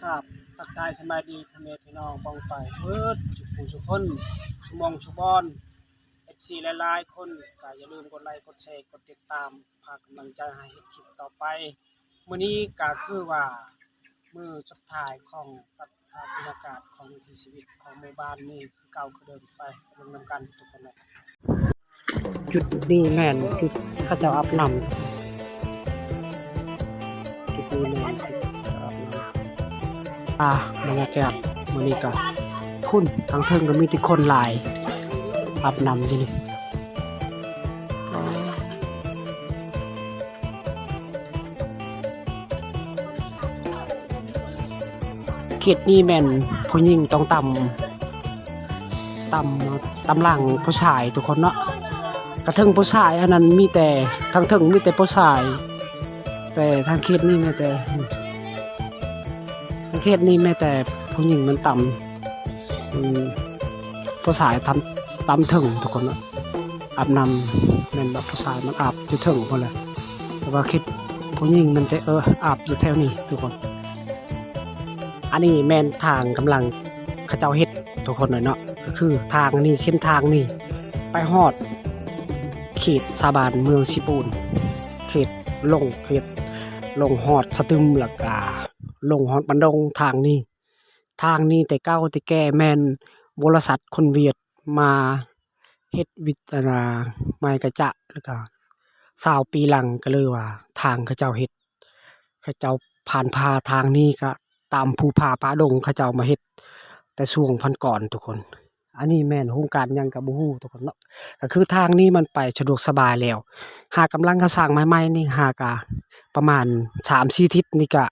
ຄັບ ທັກທາຍສະບາຍດີພໍ່ແມ່ພີ່ນ້ອງປ້ອງປາຍເບິດທຸກຜູ້ທຸກຄົນ ຊຸມອງຊຸບອນ ເອັຟຊີ ຫຼາຍໆຄົນ ກໍຢ່າລືມກົດໄລ ກົດແຊ ກົດຕິດຕາມ ພາກຳລັງໃຈໃຫ້ເຮັດຄລິບຕໍ່ໄປ. ມື້ນີ້ກໍຄືວ່າມື້ສຸດທ້າຍຂອງຕັດພາບບັນຍາກາດຂອງວິຖີຊີວິດຂອງໝູ່ບ້ານນີ້ຄືເກົ່າຄືເດີມ ໄປເບິ່ງນຳກັນທຸກຄົນເນາະ. ຈຸດນີ້ແມ່ນຈຸດເຂົາເຈົ້າອາບນ້ຳ ຈຸດນີ້ແມ່ນຈຸດເຂົາເຈົ້າອາບນ້ຳ. ອ່າ ບັນຍາກາດມື້ນີ້ກໍພຸ້ນ ທາງເທິງກໍມີແຕ່ຄົນຫຼາຍອາບນ້ຳຢູ່ນີ້. ເຂດນີ້ແມ່ນຜູ້ຍິງຕ້ອງຕຳ ຕຳ ຕຳຫຼັງຜູ້ຊາຍທຸກຄົນເນາະ. ກະເທິງຜູ້ຊາຍອັນນັ້ນມີແຕ່ ທາງເທິງມີແຕ່ຜູ້ຊາຍ ແຕ່ທາງເຂດນີ້ມີແຕ່ ທາງເຂດນີ້ມີແຕ່ຜູ້ຍິງມັນຕຳ ອືມ ຜູ້ຊາຍຕຳ ຕຳເທິງທຸກຄົນເນາະ. ອາບນ້ຳ ແມ່ນວ່າຜູ້ຊາຍມັນອາບຢູ່ເທິງພຸ້ນແຫຼະ ແຕ່ວ່າຄິດຜູ້ຍິງມັນຈະ ເອີ ອາບຢູ່ແຖວນີ້ທຸກຄົນ. ອັນນີ້ແມ່ນທາງກຳລັງເຂົາເຈົ້າເຮັດທຸກຄົນເລີຍເນາະ. ກໍຄືທາງນີ້ ເສັ້ນທາງນີ້ໄປຮອດເຂດຊາວບ້ານເມືອງຊີປູນ ເຂດລົງ ເຂດລົງຮອດສະຕຶມ ແລ້ວກະລົງຮອດບັນດົງ. ທາງນີ້ ທາງນີ້ແຕ່ເກົ່າແຕ່ແກ່ແມ່ນບໍລິສັດຄົນຫວຽດມາເຮັດວິດ ອັນນ່າ ໄມ້ກະຈະ ແລ້ວກະຊາວປີຫຼັງ ກໍເລີຍວ່າທາງເຂົາເຈົ້າເຮັດ ເຂົາເຈົ້າຜ່ານຜ່າທາງນີ້ ກະຕາມພູຜາປ່າດົງເຂົາເຈົ້າມາເຮັດແຕ່ຊ່ວງພັນກ່ອນທຸກຄົນ. ອັນນີ້ແມ່ນໂຄງການຫຍັງກໍບໍ່ຮູ້ທຸກຄົນເນາະ. ກໍຄືທາງນີ້ມັນໄປສະດວກສະບາຍແລ້ວ ຫາກຳລັງເຂົາສ້າງໃໝ່ໆນີ້ ຫາກະປະມານສາມສີ່ທິດນີ້ກະ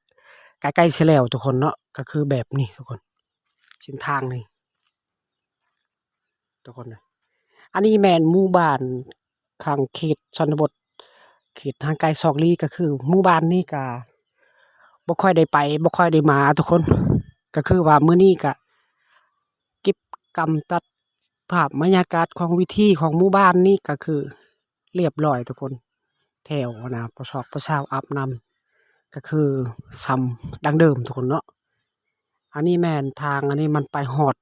ໃກ້ໆຊິແລ້ວທຸກຄົນເນາະ. ກໍຄືແບບນີ້ທຸກຄົນ ເສັ້ນທາງນີ້ທຸກຄົນເດີ. ອັນນີ້ແມ່ນໝູ່ບ້ານ ຂ້າງເຂດຊົນນະບົດ ເຂດຫ່າງໄກສອກຫຼີກ ກໍຄືໝູ່ບ້ານນີ້ກະບໍ່ຄ່ອຍໄດ້ໄປ ບໍ່ຄ່ອຍໄດ້ມາທຸກຄົນ. ກໍຄືວ່າມື້ນີ້ກະເກັບກຳຕັດພາບບັນຍາກາດຂອງວິຖີຂອງໝູ່ບ້ານນີ້ ກໍຄືລຽບລ້ອຍທຸກຄົນ. ແຖວອັນນ່າ ພໍ່ຊອກພໍ່ຊາວອາບນ້ຳ ກໍຄືສ່ຳດັ່ງເດີມທຸກຄົນເນາະ. ອັນນີ້ແມ່ນທາງ ອັນນີ້ມັນໄປຮອດ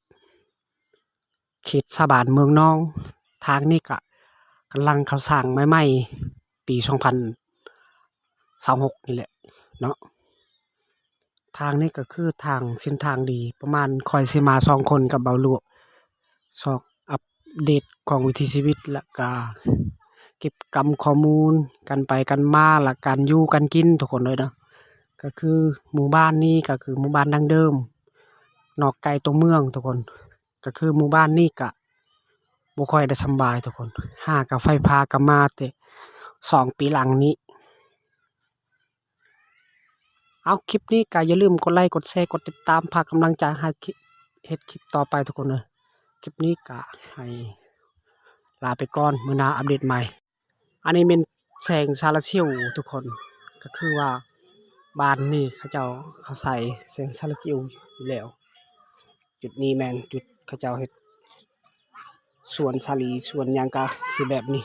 ເຂດຊາວບ້ານເມືອງນອງ. ທາງນີ້ກະກຳລັງເຂົາສ້າງໃໝ່ໆ ປີສອງພັນຊາວຫົກນີ້ແຫຼະເນາະ. ທາງນີ້ກໍຄືທາງ ເສັ້ນທາງດີ ປະມານຂ້ອຍຊິມາສອງຄົນກັບເບົາຫຼວງ ຊອກອັບເດດຂອງວິຖີຊີວິດ ແລ້ວກະເກັບກຳຂໍ້ມູນກັນໄປກັນມາ ແລ້ວການຢູ່ການກິນທຸກຄົນເອີຍເນາະ. ກໍຄືໝູ່ບ້ານນີ້ກໍຄືໝູ່ບ້ານດັ້ງເດີມ ນອກໄກຕົວເມືອງທຸກຄົນ. ກໍຄືໝູ່ບ້ານນີ້ກະບໍ່ຄ່ອຍໄດ້ສຳບາຍທຸກຄົນ ຫາກະໄຟຟ້າກະມາແຕ່ສອງປີຫຼັງນີ້. ເອົາ ຄລິບນີ້ກະຢ່າລືມກົດໄລ ກົດແຊ ກົດຕິດຕາມ ພາກກຳລັງໃຈໃຫ້ເຮັດຄລິບຕໍ່ໄປທຸກຄົນເອີຍ. ຄລິບນີ້ກະໃຫ້ລາໄປກ່ອນ ມື້ໜ້າອັບເດດໃໝ່. ອັນນີ້ແມ່ນແສງໂຊລາເຊວທຸກຄົນ ກໍຄືວ່າບ້ານນີ້ເຂົາເຈົ້າ ເຂົາໃຊ້ແສງໂຊລາເຊວຢູ່ແລ້ວ. ຈຸດນີ້ແມ່ນຈຸດເຂົາເຈົ້າເຮັດສວນສາລີ ສວນຫຍັງກະຄືແບບນີ້